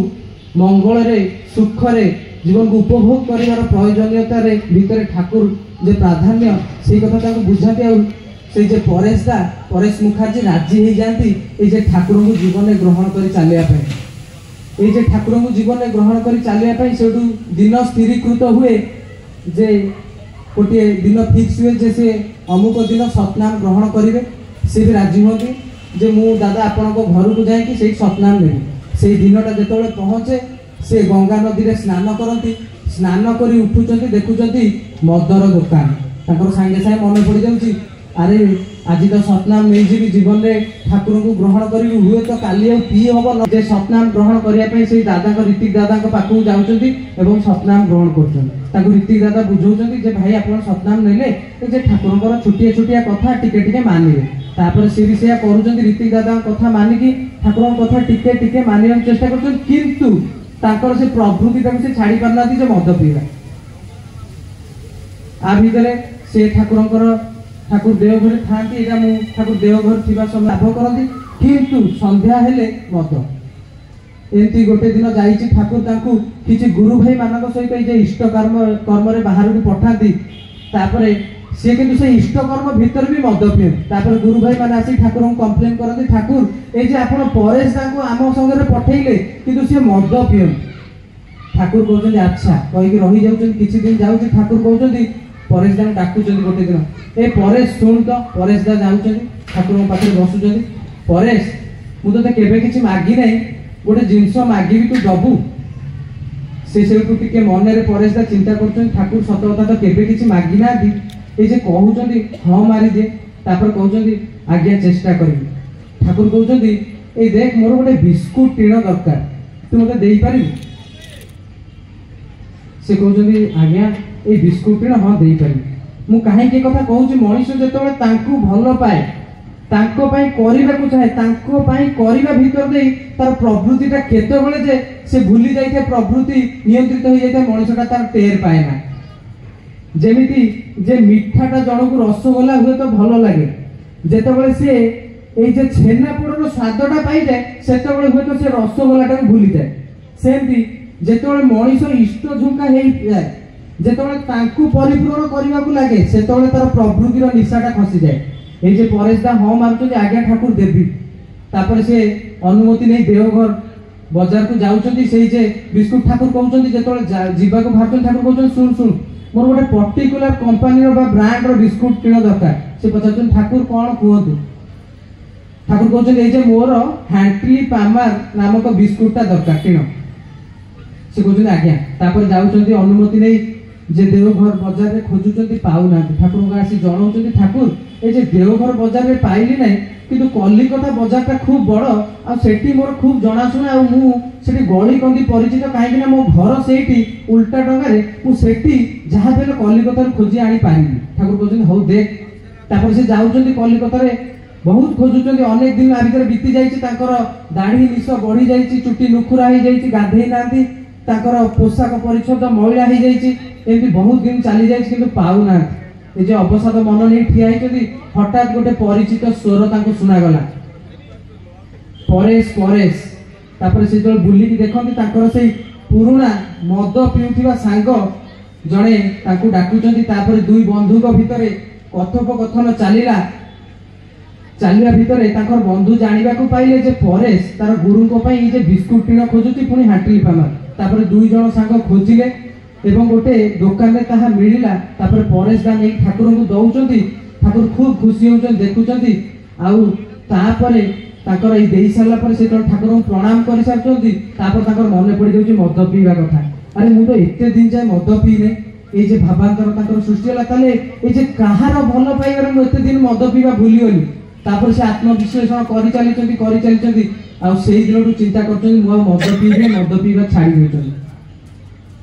ମଙ୍ଗଳରେ ସୁଖରେ ଜୀବନକୁ ଉପଭୋଗ କରିବାର ପ୍ରୟୋଜନୀୟତାରେ ଭିତରେ ଠାକୁର ଯେ ପ୍ରାଧାନ୍ୟ ସେଇ କଥା ତାଙ୍କୁ ବୁଝାନ୍ତି। ଆଉ ସେଇ ଯେ ପରେଶ ଦା, ପରେଶ ମୁଖାର୍ଜୀ ରାଜି ହେଇଯାଆନ୍ତି ଏଇ ଯେ ଠାକୁରଙ୍କୁ ଜୀବନରେ ଗ୍ରହଣ କରି ଚାଲିବା ପାଇଁ। ଏଇ ଯେ ଠାକୁରଙ୍କୁ ଜୀବନରେ ଗ୍ରହଣ କରି ଚାଲିବା ପାଇଁ ସେଇଠୁ ଦିନ ସ୍ଥିରୀକୃତ ହୁଏ ଯେ ଗୋଟିଏ ଦିନ ଫିକ୍ସ ହୁଏ ଯେ ସେ ଅମୁକ ଦିନ ସତନାମ ଗ୍ରହଣ କରିବେ। ସେ ବି ରାଜି ହୁଅନ୍ତି ଯେ ମୁଁ ଦାଦା ଆପଣଙ୍କ ଘରକୁ ଯାଇକି ସେଇଠି ସତନାମ ନେବି। ସେଇ ଦିନଟା ଯେତେବେଳେ ପହଞ୍ଚେ ସେ ଗଙ୍ଗା ନଦୀରେ ସ୍ନାନ କରନ୍ତି। ସ୍ନାନ କରି ଉଠୁଛନ୍ତି, ଦେଖୁଛନ୍ତି ମଦର ଦୋକାନ। ତାଙ୍କର ସାଙ୍ଗେ ସାଙ୍ଗେ ମନେ ପଡ଼ିଯାଉଛି, ଆରେ ଆଜି ତ ସତନାମ ନେଇଯିବି, ଜୀବନରେ ଠାକୁରଙ୍କୁ ଗ୍ରହଣ କରିବି, ହୁଏତ କାଲି ଆଉ ପିଇ ହବ ନ। ଯେ ସତନାମ ଗ୍ରହଣ କରିବା ପାଇଁ ସେଇ ଦାଦାଙ୍କ, ଋତିକ ଦାଦାଙ୍କ ପାଖକୁ ଯାଉଛନ୍ତି ଏବଂ ସତନାମ ଗ୍ରହଣ କରୁଛନ୍ତି। ତାଙ୍କୁ ଋତିକ ଦାଦା ବୁଝାଉଛନ୍ତି ଯେ ଭାଇ ଆପଣ ସତନାମ ନେଲେ ଏ ଯେ ଠାକୁରଙ୍କର ଛୋଟିଆ ଛୋଟିଆ କଥା ଟିକେ ଟିକେ ମାନିବେ। ତାପରେ ସେ ବି ସେଇଆ କରୁଛନ୍ତି, ଋତିକ ଦାଦାଙ୍କ କଥା ମାନିକି ଠାକୁରଙ୍କ କଥା ଟିକେ ଟିକେ ମାନିବାକୁ ଚେଷ୍ଟା କରୁଛନ୍ତି, କିନ୍ତୁ ତାଙ୍କର ସେ ପ୍ରବୃତ୍ତିଟାକୁ ସେ ଛାଡ଼ି ପାରୁନାହାନ୍ତି ଯେ ମଦ ପିଇବା। ଆ ଭିତରେ ସେ ଠାକୁରଙ୍କର ଠାକୁର ଦେଓଘରେ ଥାଆନ୍ତି, ଏଇଟା ମୁଁ ଠାକୁର ଦେଓଘରେ ଥିବା ସମୟ ଲାଭ କରନ୍ତି, କିନ୍ତୁ ସନ୍ଧ୍ୟା ହେଲେ ମଦ। ଏମିତି ଗୋଟେ ଦିନ ଯାଇଛି, ଠାକୁର ତାଙ୍କୁ କିଛି ଗୁରୁ ଭାଇ ମାନଙ୍କ ସହିତ ଏଇ ଯେ ଇଷ୍ଟ କର୍ମରେ ବାହାରକୁ ପଠାନ୍ତି। ତାପରେ ସିଏ କିନ୍ତୁ ସେ ଇଷ୍ଟ କର୍ମ ଭିତରେ ବି ମଦ ପିଅନ୍ତି। ତାପରେ ଗୁରୁ ଭାଇ ମାନେ ଆସି ଠାକୁରଙ୍କୁ କମ୍ପ୍ଲେନ କରନ୍ତି, ଠାକୁର ଏଇ ଯେ ଆପଣ ପରେଶ ତାଙ୍କୁ ଆମ ସାଙ୍ଗରେ ପଠେଇଲେ କିନ୍ତୁ ସିଏ ମଦ ପିଅନ୍ତି। ଠାକୁର କହୁଛନ୍ତି ଆଚ୍ଛା କହିକି ରହିଯାଉଛନ୍ତି। କିଛି ଦିନ ଯାଉଛି, ଠାକୁର କହୁଛନ୍ତି ପରେଶ ଦାଙ୍କୁ ଡାକୁଛନ୍ତି ଗୋଟେ ଦିନ, ଏ ପରେଶ ଶୁଣ ତ। ପରେଶ ଦା ଯାଉଛନ୍ତି, ଠାକୁରଙ୍କ ପାଖରେ ବସୁଛନ୍ତି। ପରେଶ ମୁଁ ତୋତେ କେବେ କିଛି ମାଗି ନାହିଁ, ଗୋଟେ ଜିନିଷ ମାଗିବି ତୁ ଦବୁ? ସେ ସେଇଠୁ ଟିକେ ମନରେ ପରେଶ ଦା ଚିନ୍ତା କରୁଛନ୍ତି, ଠାକୁର ସତ କଥା ତ କେବେ କିଛି ମାଗି ନାହାନ୍ତି, ଏଇ ଯେ କହୁଛନ୍ତି ହଁ ମାରିଦିଏ। ତାପରେ କହୁଛନ୍ତି ଆଜ୍ଞା ଚେଷ୍ଟା କରିବି। ଠାକୁର କହୁଛନ୍ତି ଏଇ ଦେଖ ମୋର ଗୋଟେ ବିସ୍କୁଟ ଟିଣ ଦରକାର, ତୁ ମତେ ଦେଇପାରିବୁ? ସେ କହୁଛନ୍ତି ଆଜ୍ଞା ଏଇ ବିସ୍କୁଟ ଟିଣ ହଁ ଦେଇପାରିବି। ମୁଁ କାହିଁକି ଏ କଥା କହୁଛି, ମଣିଷ ଯେତେବେଳେ ତାଙ୍କୁ ଭଲ ପାଏ, ତାଙ୍କ ପାଇଁ କରିବାକୁ ଚାହେଁ, ତାଙ୍କ ପାଇଁ କରିବା ଭିତର ଦେଇ ତାର ପ୍ରବୃତ୍ତିଟା କେତେବେଳେ ଯେ ସେ ଭୁଲି ଯାଇଥାଏ, ପ୍ରବୃତ୍ତି ନିୟନ୍ତ୍ରିତ ହେଇଯାଇଥାଏ, ମଣିଷଟା ତାର ଟେର ପାଏ ନା। ଯେମିତି ଯେ ମିଠାଟା ଜଣକୁ ରସଗୋଲା ହୁଏତ ଭଲ ଲାଗେ, ଯେତେବେଳେ ସିଏ ଏଇ ଯେ ଛେନାପୋଡ଼ର ସ୍ୱାଦଟା ପାଇଯାଏ ସେତେବେଳେ ହୁଏତ ସେ ରସଗୋଲାଟାକୁ ଭୁଲିଯାଏ। ସେମିତି ଯେତେବେଳେ ମଣିଷ ଇଷ୍ଟ ଝୁଙ୍କା ହେଇଯାଏ, ଯେତେବେଳେ ତାଙ୍କୁ ପରିପୂରଣ କରିବାକୁ ଲାଗେ, ସେତେବେଳେ ତାର ପ୍ରବୃତ୍ତିର ନିଶାଟା ଖସିଯାଏ। ଏଇ ଯେ ପରେଶ ଦା ହଁ ମାରୁଛନ୍ତି ଆଜ୍ଞା ଠାକୁର ଦେବି। ତାପରେ ସେ ଅନୁମତି ନେଇ ଦେଓଘର ବଜାରକୁ ଯାଉଛନ୍ତି। ସେଇ ଯେ ବିସ୍କୁଟ ଠାକୁର କହୁଛନ୍ତି, ଯେତେବେଳେ ଯିବାକୁ ବାହାରୁଛନ୍ତି ଠାକୁର କହୁଛନ୍ତି ଶୁଣ ଶୁଣ ମୋର ଗୋଟେ ପର୍ଟିକୁଲାର କମ୍ପାନୀର ବା ବ୍ରାଣ୍ଡର ବିସ୍କୁଟ ଟିଣ ଦରକାର। ସେ ପଚାରୁଛନ୍ତି ଠାକୁର କଣ କୁହନ୍ତୁ? ଠାକୁର କହୁଛନ୍ତି ଏଇ ଯେ ମୋର ହ୍ୟାଣ୍ଟଲି ପାମାର ନାମକ ବିସ୍କୁଟଟା ଦରକାର ଟିଣ। ସେ କହୁଛନ୍ତି ଆଜ୍ଞା। ତାପରେ ଯାଉଛନ୍ତି ଅନୁମତି ନେଇ ଯେ ଦେଓଘର ବଜାରରେ ଖୋଜୁଛନ୍ତି, ପାଉନାହାନ୍ତି। ଠାକୁରଙ୍କୁ ଆସି ଜଣାଉଛନ୍ତି, ଠାକୁର ଏଇ ଯେ ଦେଓଘର ବଜାରରେ ପାଇଲି ନାହିଁ, କିନ୍ତୁ କଲିକତା ବଜାରଟା ଖୁବ ବଡ଼, ଆଉ ସେଠି ମୋର ଖୁବ ଜଣାଶୁଣା, ଆଉ ମୁଁ ସେଠି ଗଳି କନ୍ଦି ପରିଚିତ, କାହିଁକି ନା ମୋ ଘର ସେଇଠି ଉଲ୍ଟା ଟଙ୍କାରେ, ମୁଁ ସେଠି ଯାହା ବି ହେଲେ କଲିକତାରୁ ଖୋଜି ଆଣିପାରିବି। ଠାକୁର କହୁଛନ୍ତି ହଉ ଦେଖ। ତାପରେ ସେ ଯାଉଛନ୍ତି କଲିକତାରେ ବହୁତ ଖୋଜୁଛନ୍ତି, ଅନେକ ଦିନ ଆ ଭିତରେ ବିତି ଯାଇଛି, ତାଙ୍କର ଦାଢ଼ି ନିଶ ବଢି ଯାଇଛି, ଚୁଟି ନୁଖୁରା ହେଇଯାଇଛି, ଗାଧେଇ ନାହାନ୍ତି, ତାଙ୍କର ପୋଷାକ ପରିଚ୍ଛଦ ମଇଳା ହେଇଯାଇଛି, ଏମିତି ବହୁତ ଦିନ ଚାଲି ଯାଇଛି କିନ୍ତୁ ପାଉନାହାନ୍ତି। ଏ ଯେ ଅବସାଦ ମନ ନେଇ ଠିଆ ହେଇଛନ୍ତି, ହଠାତ୍ ଗୋଟେ ପରିଚିତ ସ୍ୱର ତାଙ୍କୁ ଶୁଣାଗଲା, ପରେଶ ପରେଶ। ତାପରେ ସେ ଯେତେବେଳେ ବୁଲିକି ଦେଖନ୍ତି, ତାଙ୍କର ସେଇ ପୁରୁଣା ମଦ ପିଉଥିବା ସାଙ୍ଗ ଜଣେ ତାଙ୍କୁ ଡାକୁଛନ୍ତି। ତାପରେ ଦୁଇ ବନ୍ଧୁଙ୍କ ଭିତରେ କଥୋପକଥନ ଚାଲିଲା। ଚାଲିବା ଭିତରେ ତାଙ୍କର ବନ୍ଧୁ ଜାଣିବାକୁ ପାଇଲେ ଯେ ପରେଶ ତାର ଗୁରୁଙ୍କ ପାଇଁ ଏଇ ଯେ ବିସ୍କୁଟ ଟିଣ ଖୋଜୁଛି, ପୁଣି ହାଣ୍ଟିଲି ପାମାର। ତାପରେ ଦୁଇ ଜଣ ସାଙ୍ଗ ଖୋଜିଲେ ଏବଂ ଗୋଟେ ଦୋକାନରେ ତାହା ମିଳିଲା। ତାପରେ ପରେଶ ଦା ନେଇକି ଠାକୁରଙ୍କୁ ଦଉଛନ୍ତି, ଠାକୁର ଖୁବ ଖୁସି ହଉଛନ୍ତି, ଦେଖୁଛନ୍ତି। ଆଉ ତାପରେ ତାଙ୍କର ଏଇ ଦେଇ ସାରିଲା ପରେ ସେ ଯେତେବେଳେ ଠାକୁରଙ୍କୁ ପ୍ରଣାମ କରିସାରୁଛନ୍ତି, ତାପରେ ତାଙ୍କର ମନେ ପଡ଼ିଯାଉଛି ମଦ ପିଇବା କଥା। ଆରେ ମୁଁ ତ ଏତେ ଦିନ ଯାଏ ମଦ ପିଇନି, ଏଇ ଯେ ଭାବାନ୍ତର ତାଙ୍କର ସୃଷ୍ଟି ହେଲା, ତାହେଲେ ଏଇ ଯେ କାହାର ଭଲ ପାଇବାରେ ମୁଁ ଏତେ ଦିନ ମଦ ପିଇବା ଭୁଲିଗଲି। ତାପରେ ସେ ଆତ୍ମବିଶ୍ଳେଷଣ କରିଚାଲିଛନ୍ତି କରିଚାଲିଛନ୍ତି, ଆଉ ସେଇ ଦିନଠୁ ଚିନ୍ତା କରୁଛନ୍ତି ମୁଁ ଆଉ ମଦ ପିଇବି, ମଦ ପିଇବା ଛାଡ଼ି ଦେଉଛନ୍ତି।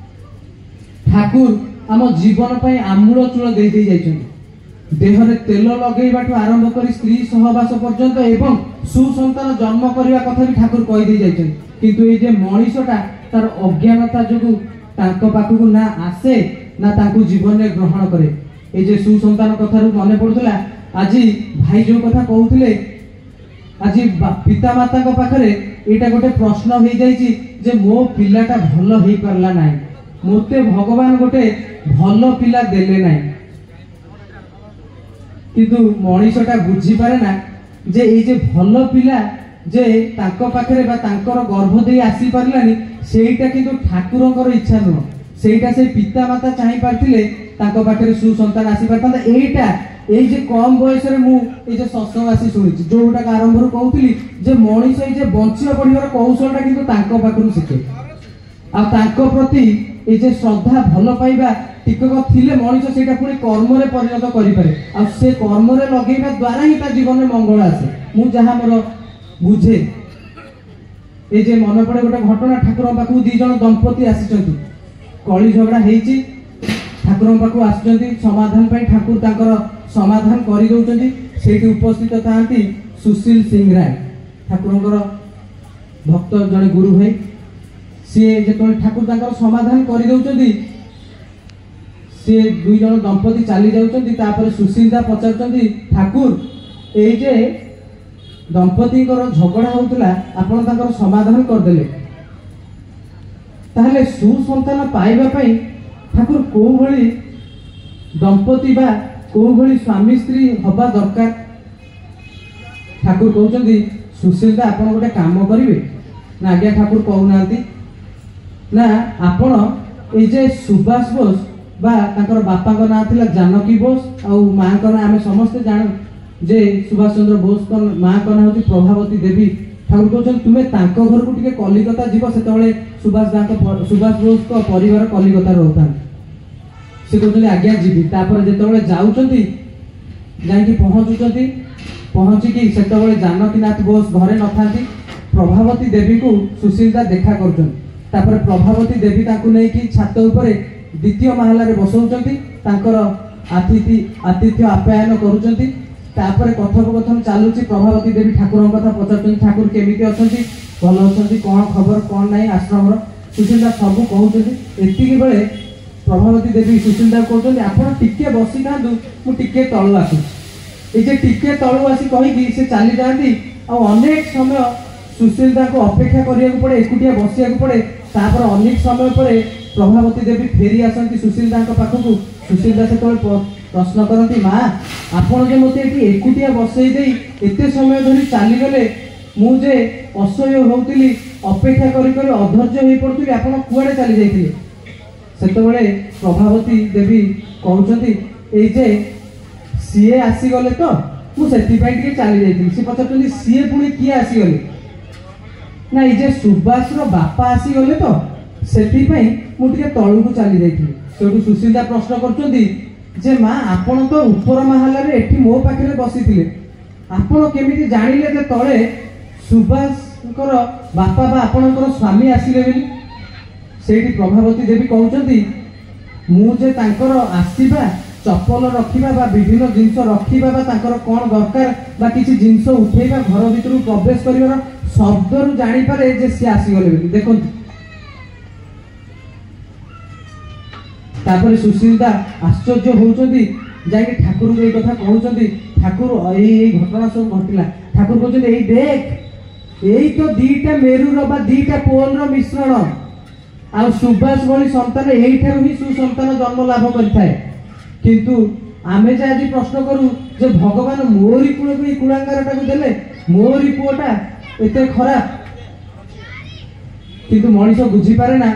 ଠାକୁର ଆମ ଜୀବନ ପାଇଁ ଆମୂଳ ଚୂଳ ଦେଇ ଦେଇ ଯାଇଛନ୍ତି। ଦେହରେ ତେଲ ଲଗେଇବାଠୁ ଆରମ୍ଭ କରି ସ୍ତ୍ରୀ ସହବାସ ପର୍ଯ୍ୟନ୍ତ ଏବଂ ସୁସନ୍ତାନ ଜନ୍ମ କରିବା କଥା ବି ଠାକୁର କହିଦେଇ ଯାଇଛନ୍ତି। କିନ୍ତୁ ଏଇ ଯେ ମଣିଷଟା ତାର ଅଜ୍ଞାନତା ଯୋଗୁଁ ତାଙ୍କ ପାଖକୁ ନା ଆସେ ନା ତାଙ୍କୁ ଜୀବନରେ ଗ୍ରହଣ କରେ। ଏଇ ଯେ ସୁସନ୍ତାନ କଥାରୁ ମନେ ପଡୁଥିଲା, ଆଜି ଭାଇ ଯୋଉ କଥା କହୁଥିଲେ, ଆଜି ପିତାମାତାଙ୍କ ପାଖରେ ଏଇଟା ଗୋଟେ ପ୍ରଶ୍ନ ହେଇଯାଇଛି ଯେ ମୋ ପିଲାଟା ଭଲ ହେଇପାରିଲା ନାହିଁ, ମୋତେ ଭଗବାନ ଗୋଟେ ଭଲ ପିଲା ଦେଲେ ନାହିଁ। କିନ୍ତୁ ମଣିଷଟା ବୁଝିପାରେ ନା ଯେ ଏଇ ଯେ ଭଲ ପିଲା ଯେ ତାଙ୍କ ପାଖରେ ବା ତାଙ୍କର ଗର୍ଭ ଦେଇ ଆସିପାରିଲାନି, ସେଇଟା କିନ୍ତୁ ଠାକୁରଙ୍କର ଇଚ୍ଛା ନୁହଁ, ସେଇଟା ସେ ପିତା ମାତା ଚାହିଁ ପାରିଥିଲେ ତାଙ୍କ ପାଖରେ ସୁସନ୍ତାନ ଆସିପାରିଥାନ୍ତା। ଏଇଟା ଏଇ ଯେ କମ ବୟସରେ ମୁଁ ଏଇ ଯେ ସତ୍ସଙ୍ଗ ଆସି ଶୁଣିଛି, ଯୋଉଟାକୁ ଆରମ୍ଭରୁ କହୁଥିଲି ଯେ ମଣିଷ ଏଇ ଯେ ବଞ୍ଚିବା ବଢିବାର କୌଶଳଟା କିନ୍ତୁ ତାଙ୍କ ପାଖରୁ ଶିଖେ। ଆଉ ତାଙ୍କ ପ୍ରତି ଏଇ ଯେ ଶ୍ରଦ୍ଧା ଭଲ ପାଇବା ଟିକକ ଥିଲେ ମଣିଷ ସେଇଟା ପୁଣି କର୍ମରେ ପରିଣତ କରିପାରେ, ଆଉ ସେ କର୍ମରେ ଲଗେଇବା ଦ୍ୱାରା ହିଁ ତା ଜୀବନରେ ମଙ୍ଗଳ ଆସେ। ମୁଁ ଯାହା ମୋର ବୁଝେ, ଏଇ ଯେ ମନେ ପଡେ ଗୋଟେ ଘଟଣା, ଠାକୁରଙ୍କ ପାଖକୁ ଦି ଜଣ ଦମ୍ପତି ଆସିଛନ୍ତି, କଳି ଝଗଡ଼ା ହେଇଛି, ଠାକୁରଙ୍କ ପାଖକୁ ଆସୁଛନ୍ତି ସମାଧାନ ପାଇଁ, ଠାକୁର ତାଙ୍କର ସମାଧାନ କରିଦେଉଛନ୍ତି। ସେଇଠି ଉପସ୍ଥିତ ଥାଆନ୍ତି ସୁଶୀଲ ସିଂ ରାୟ, ଠାକୁରଙ୍କର ଭକ୍ତ ଜଣେ ଗୁରୁ ଭାଇ। ସିଏ ଯେତେବେଳେ ଠାକୁର ତାଙ୍କର ସମାଧାନ କରିଦେଉଛନ୍ତି, ସିଏ ଦୁଇ ଜଣ ଦମ୍ପତି ଚାଲି ଯାଉଛନ୍ତି। ତାପରେ ସୁଶୀଲ ଦା ପଚାରୁଛନ୍ତି, ଠାକୁର ଏଇ ଯେ ଦମ୍ପତିଙ୍କର ଝଗଡ଼ା ହଉଥିଲା ଆପଣ ତାଙ୍କର ସମାଧାନ କରିଦେଲେ, ତାହେଲେ ସୁସନ୍ତାନ ପାଇବା ପାଇଁ ଠାକୁର କୋଉ ଭଳି ଦମ୍ପତି ବା କୋଉ ଭଳି ସ୍ୱାମୀ ସ୍ତ୍ରୀ ହବା ଦରକାର? ଠାକୁର କହୁଛନ୍ତି, ସୁଶୀଲ ଦା ଆପଣ ଗୋଟେ କାମ କରିବେ ନା? ଆଜ୍ଞା ଠାକୁର କହୁନାହାନ୍ତି। ନା ଆପଣ ଏଇ ଯେ ସୁଭାଷ ବୋଷ ବା ତାଙ୍କର ବାପାଙ୍କ ନାଁ ଥିଲା ଜାନକୀ ବୋଷ, ଆଉ ମାଙ୍କ ନାଁ ଆମେ ସମସ୍ତେ ଜାଣୁ ଯେ ସୁଭାଷ ଚନ୍ଦ୍ର ବୋଷଙ୍କ ମାଙ୍କ ନାଁ ହେଉଛି ପ୍ରଭାବତୀ ଦେବୀ। ଠାକୁର କହୁଛନ୍ତି ତୁମେ ତାଙ୍କ ଘରକୁ ଟିକେ କଲିକତା ଯିବ। ସେତେବେଳେ ସୁଭାଷ ବୋଷଙ୍କ ପରିବାର କଲିକତାରେ ରହୁଥାନ୍ତି। ସେ କହୁଛନ୍ତି ଆଜ୍ଞା ଯିବି। ତାପରେ ଯେତେବେଳେ ଯାଉଛନ୍ତି, ଯାଇକି ପହଞ୍ଚୁଛନ୍ତି, ପହଞ୍ଚିକି ସେତେବେଳେ ଜାନକୀନାଥ ବୋଷ ଘରେ ନଥାନ୍ତି, ପ୍ରଭାବତୀ ଦେବୀଙ୍କୁ ସୁଶୀଲ ଦା ଦେଖା କରୁଛନ୍ତି। ତାପରେ ପ୍ରଭାବତୀ ଦେବୀ ତାଙ୍କୁ ନେଇକି ଛାତ ଉପରେ ଦ୍ୱିତୀୟ ମାହାଲାରେ ବସଉଛନ୍ତି, ତାଙ୍କର ଆତିଥ୍ୟ ଆପ୍ୟାୟନ କରୁଛନ୍ତି। ତାପରେ କଥୋପକଥନ ଚାଲୁଛି। ପ୍ରଭାବତୀ ଦେବୀ ଠାକୁରଙ୍କ କଥା ପଚାରୁଛନ୍ତି, ଠାକୁର କେମିତି ଅଛନ୍ତି, ଭଲ ଅଛନ୍ତି, କ'ଣ ଖବର କ'ଣ ନାହିଁ ଆଶ୍ରମର, ସୁଶୀଲ ଦା ସବୁ କହୁଛନ୍ତି। ଏତିକି ବେଳେ ପ୍ରଭାବତୀ ଦେବୀ ସୁଶୀଲ ଦାକୁ କହୁଛନ୍ତି, ଆପଣ ଟିକେ ବସିଥାନ୍ତୁ, ମୁଁ ଟିକେ ତଳୁ ଆସୁଛି। ଏଇ ଯେ ଟିକେ ତଳୁ ଆସି କହିକି ସେ ଚାଲି ଯାଆନ୍ତି। ଆଉ ଅନେକ ସମୟ ସୁଶୀଲ ଦାକୁ ଅପେକ୍ଷା କରିବାକୁ ପଡ଼େ, ଏକୁଟିଆ ବସିବାକୁ ପଡ଼େ। ତାପରେ ଅନେକ ସମୟ ପରେ ପ୍ରଭାବତୀ ଦେବୀ ଫେରି ଆସନ୍ତି ସୁଶୀଲ ଦାଙ୍କ ପାଖକୁ। ସୁଶୀଲ ଦା ସେତେବେଳେ ପ୍ରଶ୍ନ କରନ୍ତି, ମା ଆପଣ ଯେ ମୋତେ ଏଠି ଏକୁଟିଆ ବସେଇ ଦେଇ ଏତେ ସମୟ ଧରି ଚାଲିଗଲେ, ମୁଁ ଯେ ଅସହ୍ୟ ହେଉଥିଲି, ଅପେକ୍ଷା କରି କରି ଅଧୈର୍ଯ୍ୟ ହେଇ ପଡ଼ୁଥିଲି, ଆପଣ କୁଆଡ଼େ ଚାଲି ଯାଇଥିଲେ? ସେତେବେଳେ ପ୍ରଭାବତୀ ଦେବୀ କହୁଛନ୍ତି, ଏଇ ଯେ ସିଏ ଆସିଗଲେ ତ ମୁଁ ସେଥିପାଇଁ ଟିକେ ଚାଲି ଯାଇଥିଲି। ସେ ପଚାରୁଛନ୍ତି, ସିଏ ପୁଣି କିଏ ଆସିଗଲେ? ନା ଏଇ ଯେ ସୁଭାଷର ବାପା ଆସିଗଲେ ତ ସେଥିପାଇଁ ମୁଁ ଟିକେ ତଳକୁ ଚାଲି ଯାଇଥିଲି। ସେଇଠୁ ସୁଶୀଲ ଦା ପ୍ରଶ୍ନ କରୁଛନ୍ତି ଯେ ମା ଆପଣ ତ ଉପର ମାହାଲାରେ ଏଠି ମୋ ପାଖରେ ବସିଥିଲେ, ଆପଣ କେମିତି ଜାଣିଲେ ଯେ ତଳେ ସୁଭାଷଙ୍କର ବାପା ବା ଆପଣଙ୍କର ସ୍ୱାମୀ ଆସିଲେ ବୋଲି? ସେଇଠି ପ୍ରଭାବତୀ ଦେବୀ କହୁଛନ୍ତି, ମୁଁ ଯେ ତାଙ୍କର ଆସିବା, ଚପଲ ରଖିବା ବା ବିଭିନ୍ନ ଜିନିଷ ରଖିବା ବା ତାଙ୍କର କ'ଣ ଦରକାର ବା କିଛି ଜିନିଷ ଉଠେଇବା, ଘର ଭିତରକୁ ପ୍ରବେଶ କରିବାର ଶବ୍ଦରୁ ଜାଣିପାରେ ଯେ ସିଏ ଆସିଗଲେ ବୋଲି। ଦେଖନ୍ତୁ ତାପରେ ସୁଶୀଲ ଦା ଆଶ୍ଚର୍ଯ୍ୟ ହଉଛନ୍ତି, ଯାଇକି ଠାକୁରଙ୍କୁ ଏଇ କଥା କହୁଛନ୍ତି, ଠାକୁର ଏଇ ଏଇ ଘଟଣା ସବୁ ଘଟିଲା। ଠାକୁର କହୁଛନ୍ତି, ଏଇ ଦେଖ, ଏଇ ତ ଦିଟା ମେରୁର ବା ଦିଟା ପୋଲର ମିଶ୍ରଣ, ଆଉ ସୁଭାଷ ଭଳି ସନ୍ତାନ ଏଇଠାରୁ ହିଁ ସୁସନ୍ତାନ ଜନ୍ମ ଲାଭ କରିଥାଏ। କିନ୍ତୁ ଆମେ ଯେ ଆଜି ପ୍ରଶ୍ନ କରୁ ଯେ ଭଗବାନ ମୋରି କୂଳକୁ ଏଇ କୁଳାଙ୍ଗାରଟାକୁ ଦେଲେ, ମୋରି ପୁଅଟା ଏତେ ଖରାପ, କିନ୍ତୁ ମଣିଷ ବୁଝିପାରେ ନା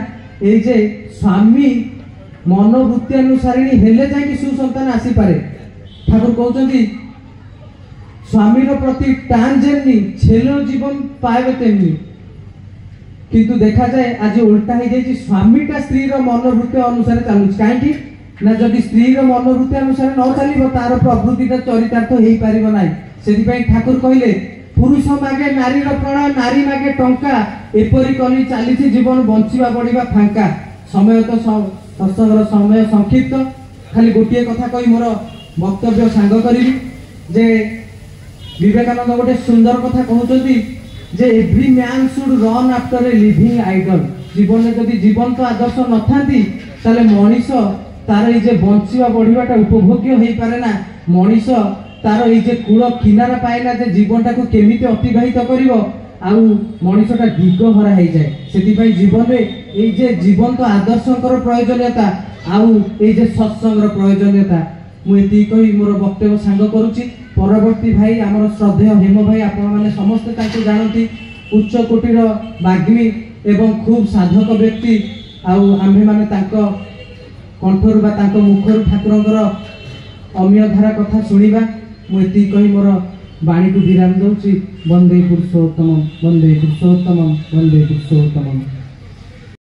ଏଇ ଯେ ସ୍ୱାମୀ ମନୋବୃତ୍ତି ଅନୁସାରିଣୀ ହେଲେ ଯାଇକି ସୁସନ୍ତାନ ଆସିପାରେ। ଠାକୁର କହୁଛନ୍ତି, ସ୍ୱାମୀର ପ୍ରତି ଟାଣ ଯେମନି ଛେଲ ଜୀବନ ପାଇବେ ତେମନି। କିନ୍ତୁ ଦେଖାଯାଏ ଆଜି ଓଲଟା ହେଇଯାଇଛି, ସ୍ୱାମୀଟା ସ୍ତ୍ରୀର ମନୋବୃତ୍ତି ଅନୁସାରେ ଚାଲୁଛି। କାହିଁକି ନା ଯଦି ସ୍ତ୍ରୀର ମନୋବୃତ୍ତି ଅନୁସାରେ ନ ଚାଲିବ, ତାର ପ୍ରବୃତ୍ତିଟା ଚରିତାର୍ଥ ହେଇପାରିବ ନାହିଁ। ସେଥିପାଇଁ ଠାକୁର କହିଲେ, ପୁରୁଷ ମାଗେ ନାରୀର ପ୍ରଣୟ, ନାରୀ ମାଗେ ଟଙ୍କା, ଏପରି କରି ଚାଲିଛି ଜୀବନ ବଞ୍ଚିବା ବଢିବା ଫାଙ୍କା। ସମୟ ତ ସତ୍ସଙ୍ଗର ସମୟ ସଂକ୍ଷିପ୍ତ, ଖାଲି ଗୋଟିଏ କଥା କହି ମୋର ବକ୍ତବ୍ୟ ସାଙ୍ଗ କରିବି ଯେ ବିବେକାନନ୍ଦ ଗୋଟେ ସୁନ୍ଦର କଥା କହୁଛନ୍ତି ଯେ every man should run after a living idol. ଜୀବନରେ ଯଦି ଜୀବନ୍ତ ଆଦର୍ଶ ନଥାନ୍ତି, ତାହେଲେ ମଣିଷ ତାର ଏଇ ଯେ ବଞ୍ଚିବା ବଢିବାଟା ଉପଭୋଗ୍ୟ ହେଇପାରେ ନା। ମଣିଷ ତାର ଏଇ ଯେ କୂଳ କିନାରା ପାଏ ନା ଯେ ଜୀବନଟାକୁ କେମିତି ଅତିବାହିତ କରିବ, ଆଉ ମଣିଷଟା ଦିଗହରା ହେଇଯାଏ। ସେଥିପାଇଁ ଜୀବନରେ ଏଇ ଯେ ଜୀବନ୍ତ ଆଦର୍ଶଙ୍କର ପ୍ରୟୋଜନୀୟତା ଆଉ ଏଇ ଯେ ସତ୍ସଙ୍ଗର ପ୍ରୟୋଜନୀୟତା। ମୁଁ ଏତିକି କହି ମୋର ବକ୍ତବ୍ୟ ସାଙ୍ଗ କରୁଛି। ପରବର୍ତ୍ତୀ ଭାଇ ଆମର ଶ୍ରଦ୍ଧେୟ ହେମ ଭାଇ, ଆପଣମାନେ ସମସ୍ତେ ତାଙ୍କୁ ଜାଣନ୍ତି, ଉଚ୍ଚ କୋଟିର ବାଗ୍ମୀ ଏବଂ ଖୁବ୍ ସାଧକ ବ୍ୟକ୍ତି। ଆଉ ଆମ୍ଭେମାନେ ତାଙ୍କ କଣ୍ଠରୁ ବା ତାଙ୍କ ମୁଖରୁ ଠାକୁରଙ୍କର ଅମୀୟ ଧାରା କଥା ଶୁଣିବା। ମୁଁ ଏତିକି କହି ମୋର ବାଣୀକୁ ବିରାମ ଦେଉଛି। ବନ୍ଦେ ପୁରୁଷୋତ୍ତମ, ବନ୍ଦେ ପୁରୁଷୋତ୍ତମ, ବନ୍ଦେ ପୁରୁଷୋତ୍ତମ।